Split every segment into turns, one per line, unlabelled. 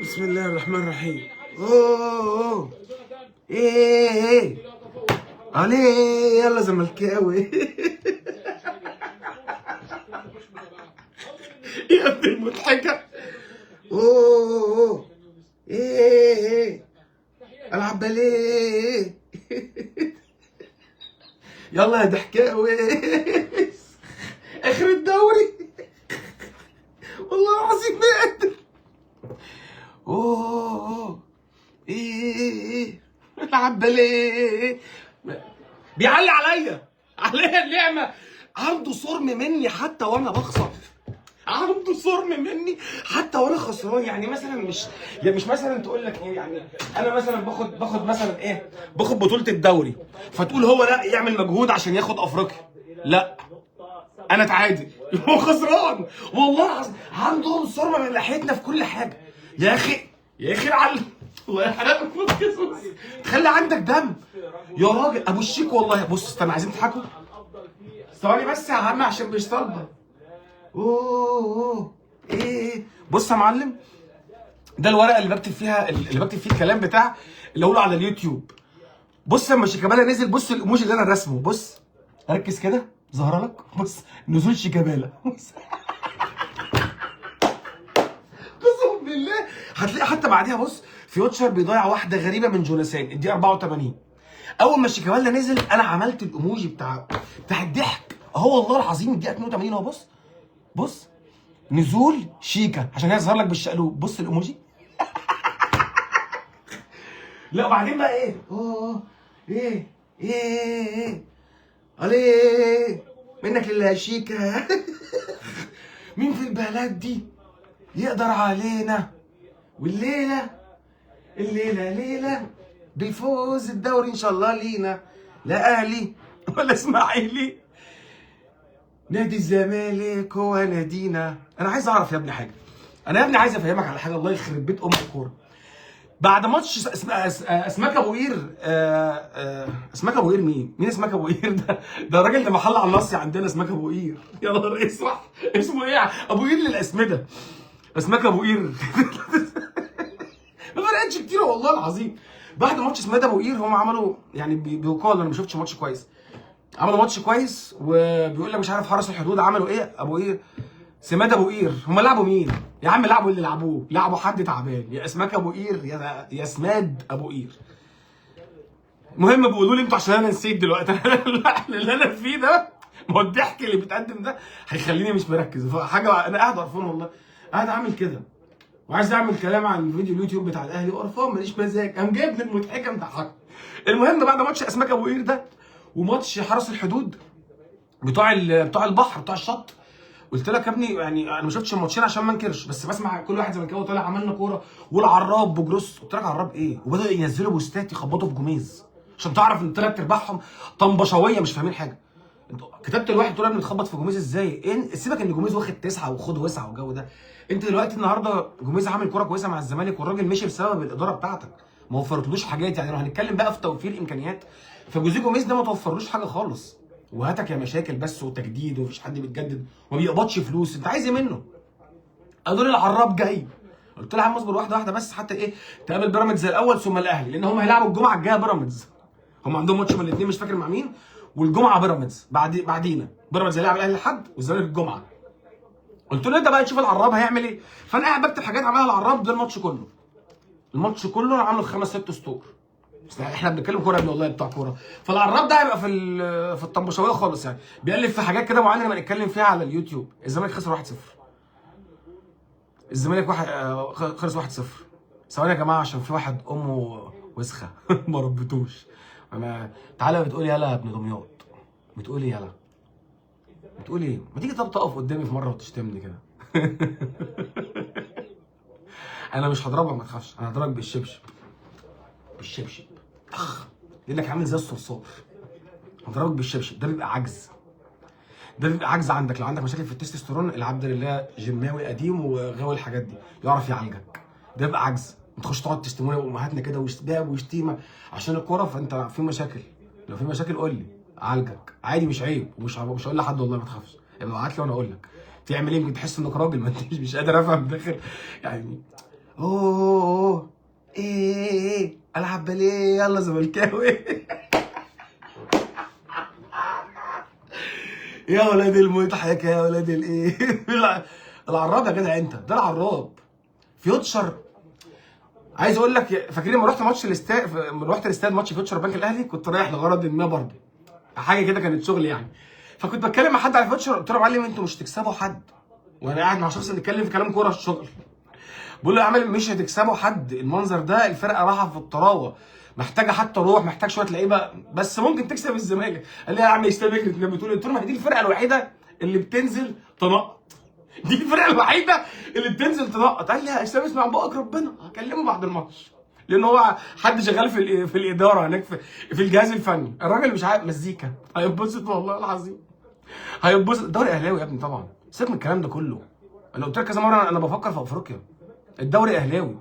بسم الله الرحمن الرحيم. اوه ايه ايه عليه، يلا زملكاوي. يا ابن المضحكة. اوه ايه ايه العب باليه. يلا يا ضحكاوي، اخر الدوري والله العظيم ما قادر. اوه ايه ايه العب باليه. بيعلي عليا النعمة. عنده صرم مني حتى وانا بخسر، عنده صرم مني حتى وانا خسران. يعني مثلا مش يعني مش مثلا تقول لك ايه، يعني انا مثلا باخد مثلا ايه، باخد بطوله الدوري، فتقول هو لا يعمل مجهود عشان ياخد افريقيا، لا انا اتعادل هو خسران والله العظيم. عندهم صرمه من ناحيتنا في كل حاجة يا اخي، يا اخي العلم الله يحرقك. تخلي عندك دم يا راجل. ابو الشيك والله. بص استنى، عايزين تضحكوا؟ ثواني بس يا عم عشان مش طالبه. اوه ايه. بص يا معلم، ده الورقة اللي بكتب فيها، اللي بكتب فيه الكلام بتاع اللي اقوله على اليوتيوب. بص لما شيكابالا نزل، بص الايموجي اللي انا رسمه، بص ركز كده، ظاهره لك، بص نزول شيكابالا. بص قسم بالله هتلاقي حتى بعديها، بص فيوتشر بيضيع واحدة غريبة من جوناثان الدقيقة 84. اول ما شيكابالا نزل انا عملت الايموجي بتاع الضحك اهو، والله العظيم الدقيقة 82 اهو. بص بص نزول شيكا عشان هيظهر لك بالشقلوب. بص الايموجي. لا وبعدين بقى ايه، اوه ايه ايه ايه عليه منك لله شيكا. مين في البلد دي يقدر علينا؟ والليلة الليلة ليلة بالفوز الدوري ان شاء الله لينا، لا اهلي ولا اسماعيلي، نادي الزمالك هو نادينا. انا عايز اعرف يا ابني حاجة، انا يا ابني عايز افهمك على حاجة، الله يخرب بيت ام الكورة. بعد ماتش اسماك ابو قير، اسماك ابو قير، مين اسماك ابو قير ده؟ ده الراجل ده محل على النص عندنا، اسماك ابو قير. يا نهار اسود، اسمه ايه؟ ابو قير للاسمده، اسماك ابو قير. ما فرقتش كتير والله العظيم. بعد ماتش اسماك ابو قير هم عملوا يعني بيقال، انا ما شفتش ماتش كويس، عملوا ماتش كويس، وبيقول لك مش عارف حرس الحدود عملوا ايه. ابو قير، سماد ابو قير، هم لعبوا مين يا عم؟ لعبوا اللي لعبوه، لعبوا حد تعبان، يا اسماك ابو قير يا سماد ابو قير. المهم بيقولوا لي انتوا عشان انا نسيت دلوقتي. اللي انا فيه ده، ما هو الضحك اللي بيتقدم ده هيخليني مش مركز حاجة. انا قاعد قرفان والله، قاعد اعمل كده وعايز اعمل كلام عن فيديو اليوتيوب بتاع الاهلي، قرفان ماليش مزاج، قام جايبني المضحكة مضحكة. المهم بعد ماتش اسماك ابو قير ده وماتش حرس الحدود بتوع البحر بتوع الشط، قلت لك يا ابني يعني انا ما شفتش الماتشين عشان ما انكرش، بس بسمع كل واحد زملكاوي طالع عملنا كورة والعراب بجروس. قلت لك عراب ايه؟ وبداوا ينزلوا بوستات يخبطوا في جوميز عشان تعرف ان ثلاث ارباعهم طنبشويه مش فاهمين حاجة. كتبت الواحد تقول يا ابني بتخبط في جوميز ازاي؟ إيه سيبك ان جوميز واخد 9 وخد وسعه والجو ده. انت دلوقتي النهارده جوميز عامل كورة كويسة مع الزمالك والراجل مشي بسبب الادارة بتاعتك، ما وفرتلوش حاجات. يعني لو هنتكلم بقى في توفير امكانيات، فجوزيه جوميز ده ما توفرلوش حاجة خالص، وهاتك يا مشاكل بس وتجديد ومفيش حد بيتجدد وما بيقبضش فلوس، انت عايز ايه منه؟ قالوا لي العراب جاي. قلت له يا عم اصبر واحدة واحدة بس، حتى ايه تقابل بيراميدز الاول ثم الاهلي، لان هم هيلعبوا الجمعة الجاية بيراميدز، هم عندهم ماتش من الاثنين مش فاكر مع مين، والجمعة بيراميدز بعدينا بيراميدز هيلعب الاهلي الحد والزمالك الجمعة. قلت له انت بقى تشوف العراب هيعمل ايه. فانا قاعد بكتب حاجات عملها العراب ده الماتش كله، الماتش كله انا عامله 5 6 سطور، بس احنا بنتكلم كورة يا ابني والله بتاع كورة. فالعراب ده هيبقى في الطنبشويه خالص، يعني بيألف في حاجات كده معينة نبقى نتكلم فيها على اليوتيوب. الزمالك خسر 1-0، الزمالك خلص 1-0. ثواني يا جماعة عشان في واحد امه وسخة ما ربيتوش انا. تعالى بتقول يلا يا ابن دمياط، بتقول يلا، بتقول ايه؟ ما تيجي طب تقف قدامي في مرة وتشتمني كده. انا مش هضربك ما تخافش، انا هضربك بالشبشب، بالشبشب، اخ لانك عامل زي الصرصار. هضربك بالشبشب، ده بيبقى عجز، ده بيبقى عجز عندك. لو عندك مشاكل في التستوستيرون، العبد لله جماوي قديم وغاوي الحاجات دي يعرف يعالجك. ده بيبقى عجز، ما تخش تقعد تشتمونا وامهاتنا كده وشتام وشتيمه عشان الكورة، فانت في مشاكل. لو في مشاكل قول لي اعالجك عادي، مش عيب، ومش مش هقول لحد والله ما تخافش، ابقى ابعت لي وانا اقول لك تعمل ايه. يمكن تحس انك راجل، ما انت مش قادر افهم داخل يعني. اوه ايه ايه العب باليه يلا زملكاوي. يا ولاد المضحك يا ولاد الايه. العراب يا جدع انت، ده العراب فيوتشر. عايز اقول لك، فاكرين لما رحت ماتش الاستاد، رحت الاستاد ماتش فيوتشر بنك الاهلي، كنت رايح لغرض ما برضه حاجة كده كانت شغل يعني، فكنت بتكلم مع حد على فيوتشر، قلت له يا معلم انتوا مش تكسبوا حد، وانا قاعد مع شخص بنتكلم في كلام كورة في الشغل، بقول له يا عم مش هتكسبوا حد، المنظر ده الفرقة راحة في الطراوه، محتاجه حتى روح، محتاج شوية لعيبة، بس ممكن تكسب الزمالك. قال لي يا عم يستمر بتقول، قلت له ما دي الفرقة الوحيدة اللي بتنزل تنقط، دي الفرقة الوحيدة اللي بتنزل تنقط. قال لي يا اسلام اسمع بقك ربنا، هكلمه بعد الماتش، لان هو حد شغال في الادارة هناك في الجهاز الفني، الراجل مش عارف مزيكا، هيتبسط والله العظيم هيتبسط. الدوري اهلاوي يا ابني طبعا، سيبك من الكلام ده كله، انا قلت لك كذا مرة انا بفكر في افريقيا، الدوري اهلاوي،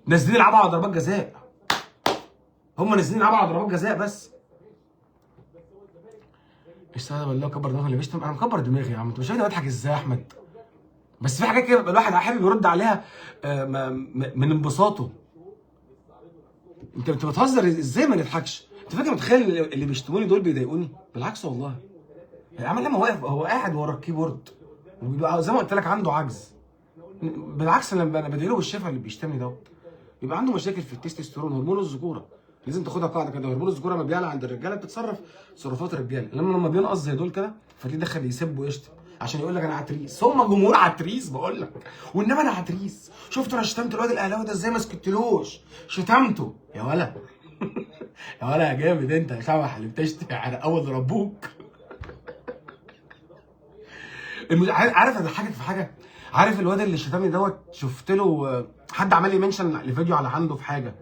نازلين يلعبوا على ضربات جزاء، هم نازلين يلعبوا على ضربات جزاء بس. استهدى بالله كبر دماغك اللي بيشتم، انا مكبر دماغي يا عم، انت مش شايف بضحك ازاي يا احمد؟ بس في حاجات كده بيبقى الواحد حابب يرد عليها من انبساطه. انت بتهزر ازاي ما نضحكش؟ انت فاكر متخيل اللي بيشتموني دول بيضايقوني؟ بالعكس والله. عمل لما واقف هو قاعد ورا ال keyboard وبيبقى زي ما قلت لك عنده عجز. بالعكس انا بدعي له بالشفا اللي بيشتمني دوت. بيبقى عنده مشاكل في التستوستيرون، هرمون الذكورة. لازم تاخدها قاعدة كده، هرمون الذكورة لما بيعلى عند الرجالة بتتصرف تصرفات الرجالة، لما بينقص زي دول كده فتلاقيه دخل يسب ويشتم عشان يقول لك انا عتريس. هم جمهور عتريس بقول لك، وانما انا عتريس. شفت انا شتمت الواد الاهلاوي ده ازاي؟ ما سكتلوش، شتمته يا ولا. يا ولا يا جامد انت يا شبح اللي بتشتم على اول ربوك. عارف اضحكك في حاجة؟ عارف الواد اللي شتمني دوت، شفت له حد عمل لي mention لفيديو على عنده في حاجة،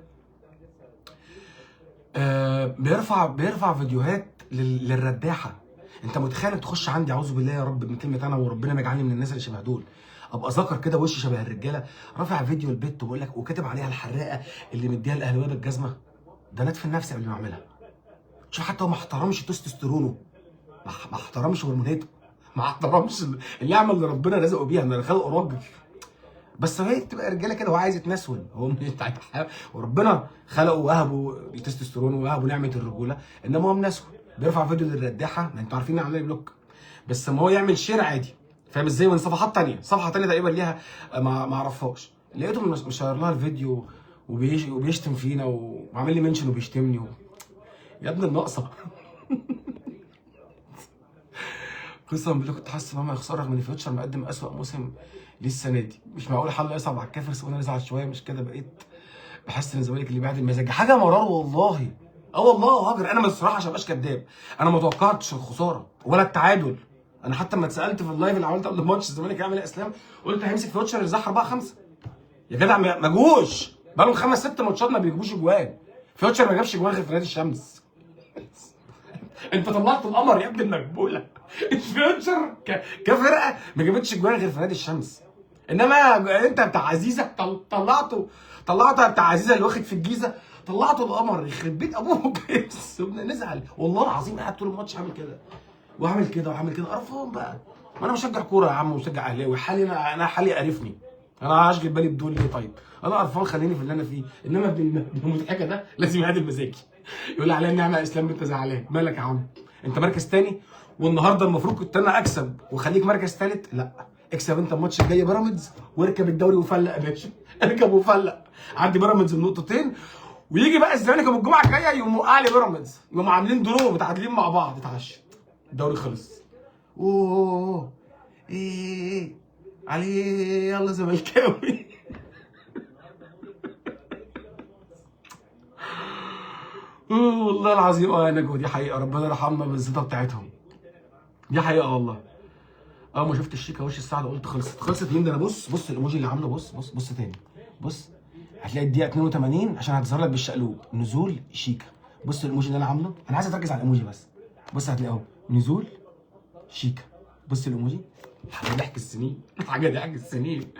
بيرفع فيديوهات للرداحه. انت متخيل تخش عندي، اعوذ بالله يا رب من كلمة انا وربنا ما يجعلني من الناس اللي شبه دول، ابقى ذكر كده وشي شبه الرجالة، رافع فيديو البت وبقول لك وكاتب عليها الحراقه اللي مديها الاهلاوية بالجزمه. ده انا ادفن نفسي قبل ما اعملها. شوف حتى هو ما احترمش تستوستيرونه، ما احترمش هرموناته، ما احترمش النعمة اللي ربنا رزقه بيها، ان خلقه راجل. بس هي بتبقى رجاله كده، هو عايز يتنسون، هو مش وربنا خلقه وهبه التستوستيرون ووهبه نعمه الرجولة، انما هو منسون. بيرفع فيديو للرداحه، ما انتوا عارفين عامل block، بس ما هو يعمل share عادي، فاهم ازاي؟ من صفحات ثانية، صفحة ثانية تقريبا ليها ما اعرفهاش، لقيته مشير لها الفيديو وبيشتم فينا وعامل لي mention وبيشتمني يا ابن الناقصة. قسما بالله كنت حاسس ان هم هيخسروا رغم ان فيوتشر مقدم اسوأ موسم ليه السنة دي. مش معقول حل يصعب على الكافر، سيبونا نزعل شوية. مش كده بقيت بحس ان الزمالك اللي بعد المزاج حاجة مرار والله. والله هاجر. انا الصراحة عشان ابقاش كداب، انا ما توقعتش الخسارة ولا التعادل. انا حتى لما اتسالت في ال live اللي عملته قبل الماتش الزمالك هيعمل ايه اسلام، قلت هيمسك فيوتشر يرزعها 4-5. يا جدع ما جوش، بقالهم 5-6 ماتشات ما بيجيبوش اجوان. فيوتشر ما جابش اجوان غير في نادي الشمس. انت طلعت القمر يا ابن المقبولة. الفيوتشر كفرقه ما جابتش اجوان غير في نادي الشمس، انما انت بتاع عزيزه طلعته بتاع عزيزه اللي واخد في الجيزة، طلعته القمر يخرب بيت ابوك. سيبنا نزعل والله العظيم. قاعد طول الماتش عامل كده وعامل كده وعامل كده، قرفان بقى. ما انا مشجع كورة يا عم ومشجع اهلاوي، حالي انا حالي قرفني، انا هشغل بالي بدول ليه؟ طيب انا قرفان، خليني في اللي انا فيه. انما ابن المضحكة ده لازم يعدل مزاجي، يقول لي عليا النعمة يا اسلام انت زعلان مالك يا عم؟ انت مركز تاني، والنهارده المفروض كنت انا اكسب وخليك مركز تالت. لا اكسب انت الماتش الجاي بيراميدز واركب الدوري وفلق يا باشا. اركب وفلق، عندي بيراميدز بنقطتين، ويجي بقى الزمالك يوم الجمعة الجاية يقوم وقع لي بيراميدز، يقوموا عاملين draw متعادلين مع بعض، اتعشت الدوري خلص. اوه ايه عليه يلا زملكاوي. والله العظيم يا نجوى دي حقيقة، ربنا يرحمنا بالزيطه بتاعتهم، دي حقيقة والله. اول ما شفت الشيكه وش السعد قلت خلصت. خلصت مين ده؟ انا بص بص الايموجي اللي عامله، بص بص بص تاني، بص هتلاقي الدقيقة 82 عشان هتظهر لك بالشقلوب نزول شيكا. بص الايموجي اللي انا عامله، انا عايز اتركز على الايموجي بس. بص هتلاقي اهو نزول شيكا، بص الايموجي، حاجة ضحك السنين، حاجة ضحك السنين.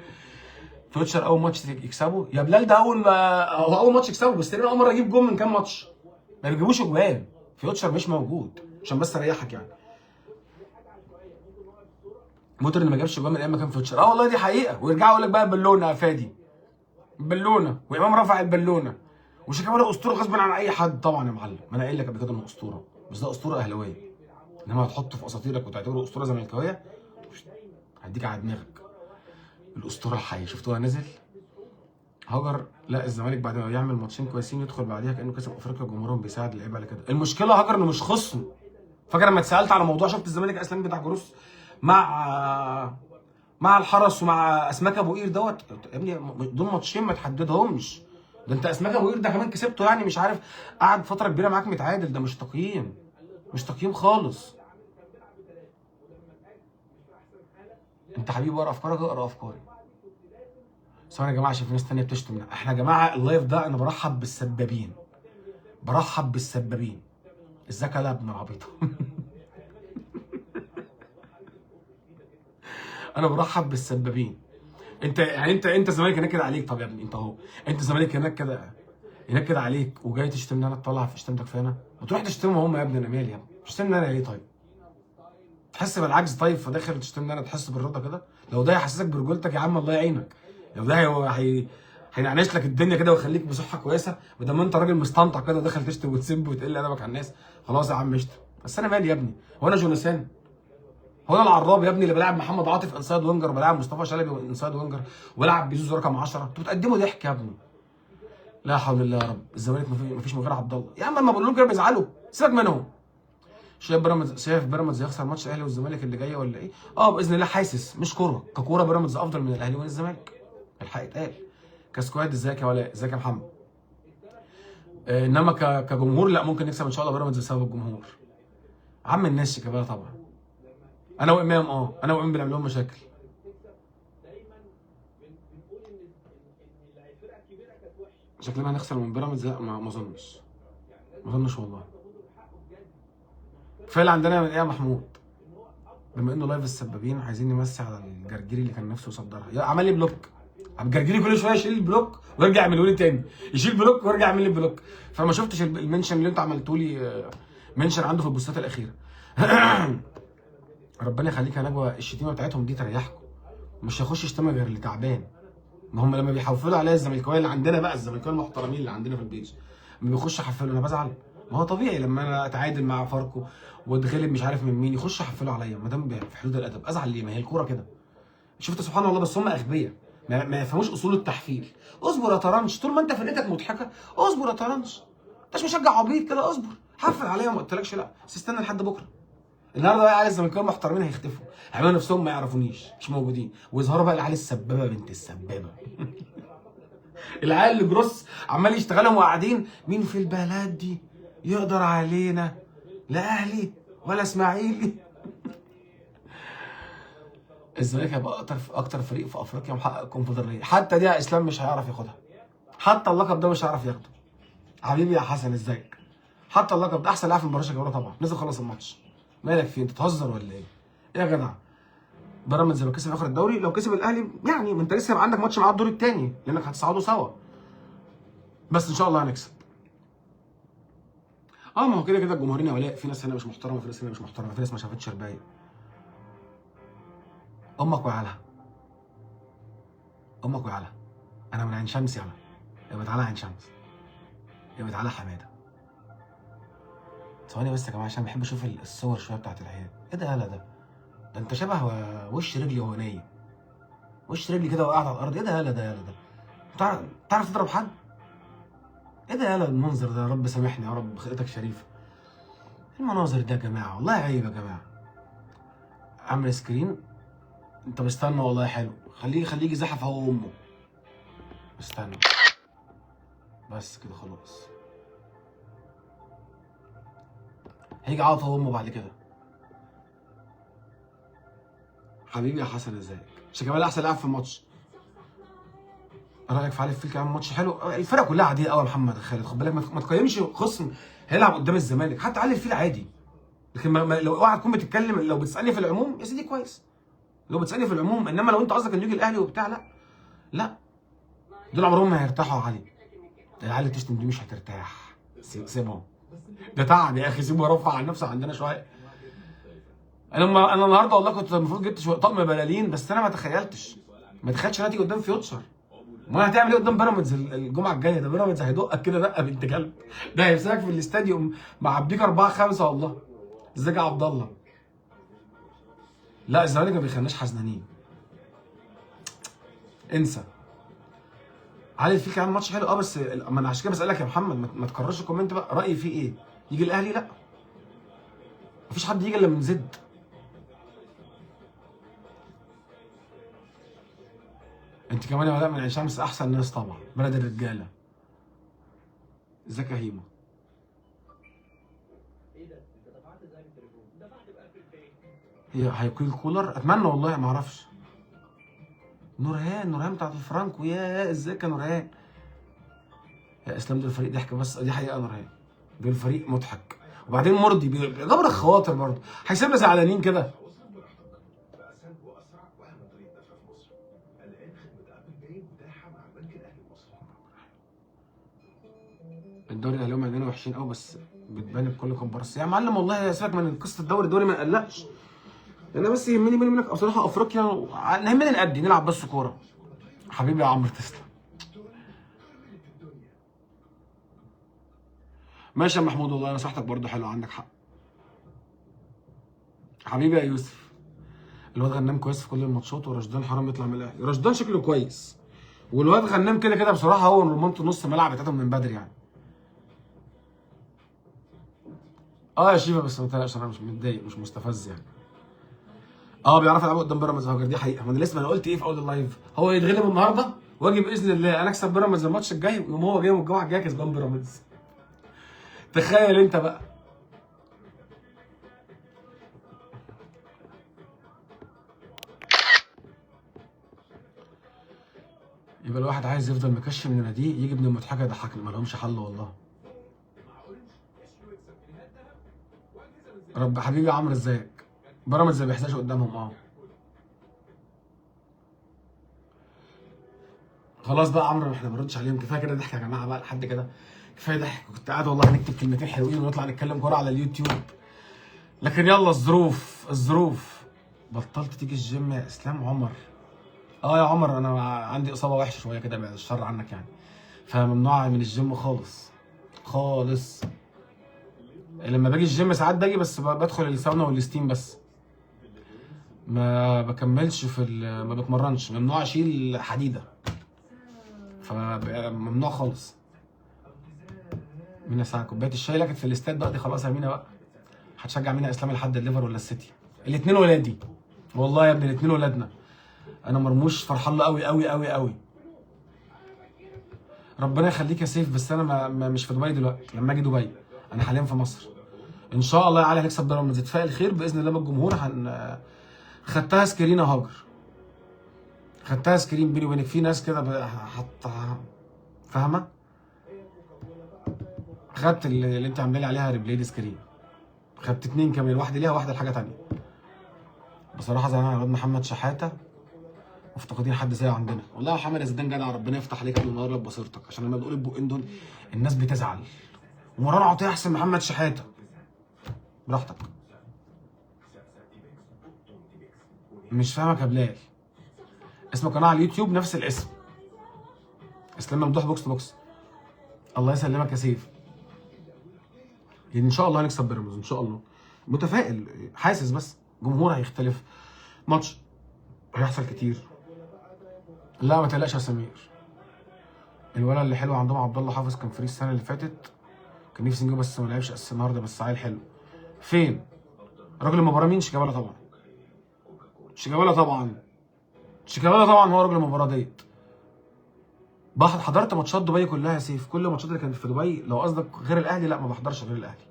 فيوتشر اول ماتش يكسبه يا بلال، ده اول ما هو اول ماتش يكسبه، بس تقريبا اول مرة يجيب جون من كام ماتش، ما بيجيبوش اجوان. فيوتشر مش موجود عشان بس اريحك يعني. موتور اللي ما جابش جوان من ايام ما كان فيوتشر، والله دي حقيقة. ويرجعوا يقول لك بقى بالونه يا فادي. بالونه، وامام رفع البالونة، وشيكابالا اسطورة غصب عن اي حد طبعا يا معلم. ما انا قايل لك قبل كده انه اسطورة، بس ده اسطورة اهلاويه، انما هتحطه في اساطيرك وتعتبره اسطورة زملكاويه، هديك على دماغك. الاسطورة الحقيقية شفتوها نزل هاجر. لا الزمالك بعد ما يعمل ماتشين كويسين يدخل بعديها كانه كسب افريقيا، جمهورهم بيساعد اللعيبة على كده. المشكلة هاجر انه مش خصم. فاكر لما اتسالت على موضوع شفت الزمالك اسلام بتاع جروس مع الحرس ومع اسماك ابو قير دوت يا ابني، دول ماتشين ما تحددهمش. ده انت اسماك ابو قير ده كمان كسبته، يعني مش عارف قعد فترة كبيرة معاك متعادل، ده مش تقييم، مش تقييم خالص. انت حبيبي اقرا افكارك، اقرا افكاري. ثواني يا جماعة عشان في ناس ثانية بتشتم. احنا يا جماعة ال live ده انا برحب بالسبابين، برحب بالسبابين. ازيك يا ابن العبيط؟ انا برحب بالسبابين. انت يعني انت الزمالك هناك كده عليك. طب يا ابني انت اهو، انت الزمالك هناك كده، هناك كده عليك، وجاي تشتمني انا، تطلع في شتمتك في انا، وتروح تشتمهم هم يا ابني. انا مالي يا ابني، تشتمني انا ليه؟ طيب تحس بالعجز طيب، فداخل تشتمني انا تحس بالرضا كده؟ لو ده يحسسك برجولتك يا عم الله يعينك، لو ده هو هينعنش لك الدنيا كده ويخليك بصحة كويسة، بدل ما انت راجل مستنطع كده داخل تشتم وتسب وتقل ادبك على الناس. خلاص يا عم اشتم، بس انا مالي يا ابني؟ هو انا جونسان؟ هو انا العراب يا ابني اللي بلاعب محمد عاطف inside winger، وبلاعب مصطفى شلبي inside winger، وبلعب بيزوز رقم 10؟ انتوا بتقدموا ضحك يا ابني. لا حول الله يا رب. الزمالك مفيش من غير عبد الله يا عم، اما بقول لهم كده بيزعلوا، سيبك منهم. شايف بيراميدز، شايف بيراميدز هيخسر ماتش الاهلي والزمالك اللي جاي ولا ايه؟ اه باذن الله. حاسس مش كورة، ككوره بيراميدز افضل من الاهلي ومن الزمالك، الحق يتقال. ك squad ازيك يا ولاء، ازيك يا محمد. انما كجمهور لا، ممكن نكسب ان شاء الله بيراميدز بسبب الجمهور. عم الناس شيكابالا طبعا. انا وامام، انا وامام بنعمل لهم مشاكل. شكلنا هنخسر من بيراميدز؟ لا ما اظنش، ما اظنش والله. كفاية اللي عندنا من ايه يا محمود؟ بما انه live السبابين عايزين نمسي على الجرجيري اللي كان نفسه يصدرها. يا عمل لي block الجرجيري، كل شوية يشيل ال block ويرجع يعمله لي تاني، يشيل block ويرجع يعمل لي block. فما شفتش ال mention اللي انتوا عملتوا لي mention عنده في البوستات الاخيرة. ربنا يخليك يا نجوى، الشتيمة بتاعتهم دي تريحكم، مش هيخش يشتمها غير اللي تعبان. ما هم لما بيحفلوا عليا الزملكاويه اللي عندنا بقى، الزملكاويه المحترمين اللي عندنا في البيت، لما بيخش يحفلوا انا بزعل. ما هو طبيعي لما انا اتعادل مع فاركو واتغلب مش عارف من مين يخش يحفلوا عليا، ما دام في حدود الادب ازعل ليه؟ ما هي الكورة كده. شفت سبحان الله، بس هم اغبياء ما يفهموش اصول التحفيل. اصبر يا طرنش، طول ما انت فرقتك مضحكة اصبر يا طرنش، انتش مشجع عبيط كده، اصبر حفل عليا وما قلتلكش لا، بس استنى لحد بكره. النهارده بقى العيال الزملكاويه المحترمين هيختفوا، هيعملوا نفسهم ما يعرفونيش، مش موجودين، ويظهروا بقى العيال السبابة بنت السبابة. العيال اللي جروس عمال يشتغلهم وقاعدين، مين في البلد دي يقدر علينا؟ لا اهلي ولا اسماعيلي. الزمالك هيبقى اكتر فريق في افريقيا محقق كونفدراليه، حتى دي يا اسلام مش هيعرف ياخدها، حتى اللقب ده مش هيعرف ياخده. حبيبي يا حسن ازيك؟ حتى اللقب ده احسن لاعب في المباراة شيكابالا طبعا، نزل خلص الماتش. مالك فيه؟ انت تهزر ولا ايه؟ ايه يا جدع؟ بيراميدز لو كسب اخر الدوري، لو كسب الاهلي يعني ما انت لسه هيبقى عندك ماتش معاه الدور الثاني لانك هتصعدوا سوا. بس ان شاء الله هنكسب. ما هو كده كده الجمهورين يا ولاء، في ناس هنا مش محترمه، في ناس هنا مش محترمه، في ناس ما شافتش ربايه. امك وعيالها، امك وعيالها. انا من عين شمس يالا، يبقى تعالى عين شمس، يبقى تعالى حمادة. ثواني بس يا جماعة عشان بحب اشوف الصور شوية بتاعت العيال. ايه ده يالا ده؟ ده انت شبه وش رجلي وهو نايم، وش رجلي كده وقعت على الارض. ايه ده يالا ده؟ يالا ده تعرف تضرب حد؟ ايه ده يالا المنظر ده؟ يا رب سامحني يا رب، خلقتك شريفه. المناظر ده يا جماعة والله عيب يا جماعة. اعمل screen. انت مستنى والله حلو، خليه يزحف هو وامه. استنى بس كده خلاص، هيجي عاطف هو وامه بعد كده. حبيبي يا حسن ازيك؟ شيكابالا احسن لاعب في الماتش. رايك في علي الفيل كمان ماتش حلو. الفرق كلها عادية قوي يا محمد خالد، خد بالك ما تقيمش خصم هيلعب قدام الزمالك، حتى علي الفيل عادي. لكن لو اوعى تكون بتتكلم، لو بتسالني في العموم يا سيدي كويس، لو بتسالني في العموم، انما لو انت قصدك انه يجي الاهلي وبتاع لا لا، دول عمرهم ما هيرتاحوا يا علي. العيال اللي بتشتم دي مش هترتاح، سيبهم، ده تعب يا اخي، سيبه يرفع عن نفسه عندنا شوية. انا النهارده والله كنت المفروض جبت شوية طقم بلالين، بس انا ما تخيلتش انها تيجي قدام فيوتشر. ما هتعمل ايه قدام بيراميدز الجمعة الجاية؟ ده بيراميدز هيدقك كده دقه بنت كلب، ده هيمسكك في الاستاديوم معبيك 4-5 والله. ازيك يا عبد الله؟ لا الزمالك ما بيخليناش حزنانين، انسى. علي الفيل كان ماتش حلو بس ما انا عشان كده بسالك يا محمد، ما تكررش ال comment بقى. رايي فيه ايه؟ يجي الاهلي؟ لا، مفيش حد يجي الا من زد. انت كمان يا ولاء من عين شمس، احسن ناس طبعا، بلد الرجالة. ازيك يا هيما؟ هي هيقيل كولر؟ اتمنى والله، ما اعرفش. نورهان، نورهان بتاعت الفرانكو، يا ازيك يا نورهان؟ يا اسلام دول الفريق ضحك، بس دي حقيقة نورهان، دول فريق مضحك. وبعدين مرضي بيجبر الخواطر برضه، هيسيبنا زعلانين كده. الدوري الاهلي هم عندنا وحشين قوي، بس بتبان بكل كومبارس يا معلم. والله سيبك من قصة الدوري، الدوري ما يقلقش. انا بس يهمني بيني وبينك بصراحة افريقيا، يهمني نأدي نلعب بس كورة. حبيبي يا عمرو تسلم. ماشي يا محمود، والله نصيحتك برضه حلوة، عندك حق. حبيبي يا يوسف، الواد غنام كويس في كل الماتشات، ورشدان حرام يطلع من الاهلي. رشدان شكله كويس، والواد غنام كده كده بصراحة هو رمانه نص ملعب بتاعتهم من بدري يعني. يا شيفا بس ما تقلقش، انا مش متضايق، مش مستفز يعني. بيعرف يلعبوا قدام بيراميدز هاجر، دي حقيقة. ما انا لسه، ما انا قلت ايه في اول ال live، هو يتغلب النهارده واجي باذن الله انا اكسب بيراميدز الماتش الجاي، ويقوم هو جاي والجمعة الجاية كسبان بيراميدز. تخيل انت بقى. يبقى الواحد عايز يفضل مكشف من ناديه، يجي ابن المضحكة يضحكنا، ما لهمش حل والله. رب حبيبي يا عمرو ازيك؟ بيراميدز ما بيحزقش قدامهم. خلاص بقى عمرو، احنا ما بنردش عليهم، كفاية كده ضحك يا جماعة بقى، لحد كده كفاية ضحك. كنت قاعد والله هنكتب كلمتين حلوين ونطلع نتكلم كورة على اليوتيوب، لكن يلا الظروف الظروف. بطلت تيجي الجيم يا اسلام؟ عمر، يا عمر انا عندي اصابه وحشة شوية كده، بعد الشر عنك يعني، فممنوع من الجيم خالص خالص. لما باجي الجيم ساعات باجي بس بدخل الساونا وال steam بس، ما بكملش في ما بتمرنش، ممنوع اشيل حديده، فممنوع خالص. مينا ساعة كوباية الشاي لكن في الاستاد بقى دي خلاص يا مينا بقى. هتشجع مينا اسلام لحد الليفر ولا السيتي؟ الاثنين ولادي والله يا ابني، الاثنين ولادنا. انا مرموش فرحان له قوي قوي قوي قوي. ربنا يخليك يا سيف، بس انا ما مش في دبي دلوقتي، لما اجي دبي، انا حاليا في مصر. ان شاء الله يا علي هنكسب بيراميدز، اتفائل خير باذن الله من الجمهور. خدتها screen يا هاجر، خدتها screen بيني وبينك، في ناس كده حط فاهمه، خدت اللي انت عامله لي عليها replay screen، خدت 2 كمان، واحدة ليها واحدة لحاجة ثانية. بصراحة زعلان على الواد محمد شحاته، مفتقدين حد زيه عندنا والله. يا محمد يا زيدان جدع، ربنا يفتح عليك قبل ما يقرب بصيرتك، عشان لما بتقول البقين دول الناس بتزعل. ومروان عطية احسن محمد شحاته، براحتك. مش فاهمك يا بلال. اسم القناة على اليوتيوب نفس الاسم، اسلام ممدوح box to box. الله يسلمك يا سيف. ان شاء الله هنكسب بيراميدز ان شاء الله، متفائل، حاسس بس جمهور هيختلف، ماتش هيحصل كتير. لا ما تقلقش يا سمير، الولد اللي حلو عندهم عبد الله حافظ كان free السنة اللي فاتت، كان نفسي نجيبه بس ما لعبش اساسي النهارده، بس عيل حلو. فين راجل المباراة؟ مين؟ شيكابالا طبعا، شيكابالا طبعا، شيكابالا طبعا هو راجل المباراة ديت. حضرت ماتشات دبي كلها يا سيف، كل الماتشات اللي كانت في دبي. لو قصدك غير الاهلي، لا ما بحضرش غير الاهلي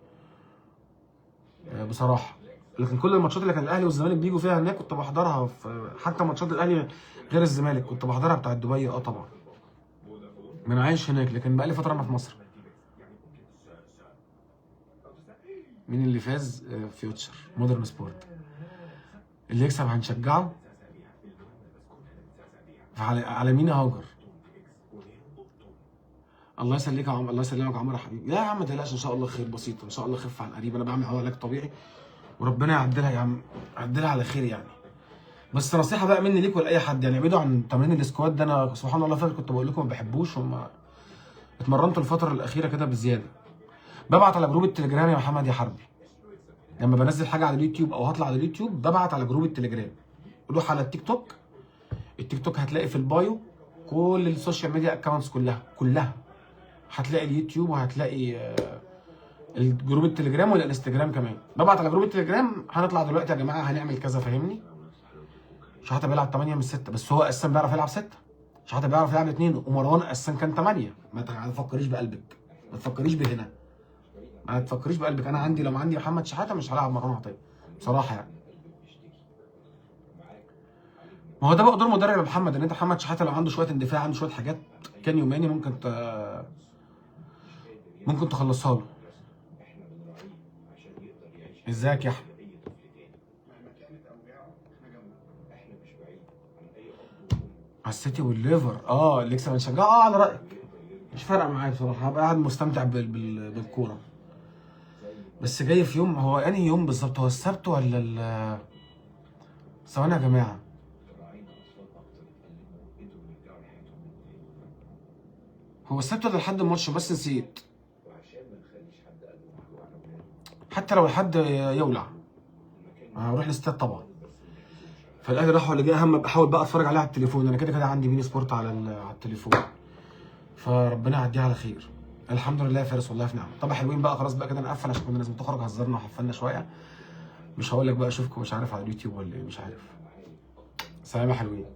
بصراحة، لكن كل الماتشات اللي كان الاهلي والزمالك بيجوا فيها هناك كنت بحضرها، حتى ماتشات الاهلي غير الزمالك كنت بحضرها بتاعت دبي. طبعا ما انا عايش هناك، لكن بقالي فترة انا في مصر. مين اللي فاز؟ فيوتشر مودرن سبورت. اللي يكسب هنشجعه. على مين يا هاجر؟ الله يسليك يا عمر، الله يسلمك يا عمر يا حبيبي. لا يا عم ما تقلقش، ان شاء الله خير، بسيطة ان شاء الله، خف عن قريب. انا بعمل علاج طبيعي وربنا يعدلها يا عم، يعدلها على خير يعني. بس نصيحة بقى مني ليك ولاي حد، يعني ابعدوا عن تمرين ال squat ده. انا سبحان الله فاكر كنت بقول لكم ما بحبوش، وما اتمرنت الفترة الاخيرة كده بزيادة. ببعت على group التليجرام يا محمد يا حربي، لما بنزل حاجة على اليوتيوب او هطلع على اليوتيوب ببعت على group التليجرام. روح على التيك توك، التيك توك هتلاقي في ال bio كل ال social media accounts كلها كلها، هتلاقي اليوتيوب وهتلاقي ال group التليجرام والانستجرام كمان. ببعت على group التليجرام هنطلع دلوقتي يا جماعة هنعمل كذا، فاهمني؟ شحاته بيلعب 8 من 6، بس هو اساسا بيعرف يلعب 6. شحاته بيعرف يلعب 2، ومروان اساسا كان 8. ما تفكريش بقلبك، ما تفكريش بهنا، ما تفكريش بقلبك. انا عندي لو عندي محمد شحاته مش هلعب مروان عطية بصراحة يعني. ما هو ده بقى دور مدرب يا محمد، ان انت محمد شحاته لو عنده شوية اندفاع، عنده شوية حاجات كان يوماني ممكن تخلصها له. ازيك يا احمد؟ على السيتي والليفر اللي يكسب هنشجعه. على رايك مش فارقه معايا بصراحة، هبقى قاعد مستمتع بالكورة. بس جاي في يوم، هو انهي يوم بالظبط؟ هو السبت ولا ال ثواني يا جماعة، هو السبت ولا لحد الماتش؟ بس نسيت. حتى لو الحد يولع هروح الاستاد طبعا. فالاهلي راح ولا جه اهم بحاول بقى اتفرج عليه على التليفون، انا كده كده عندي beIN Sport على التليفون. فربنا يعديها على خير. الحمد لله يا فارس والله في نعمه. طب حلوين بقى، خلاص بقى كده نقفل عشان كنا لازم تخرج، هزرنا وحفلنا شوية. مش هقول لك بقى اشوفكم مش عارف على اليوتيوب ولا ايه، مش عارف. سلام يا حلوين.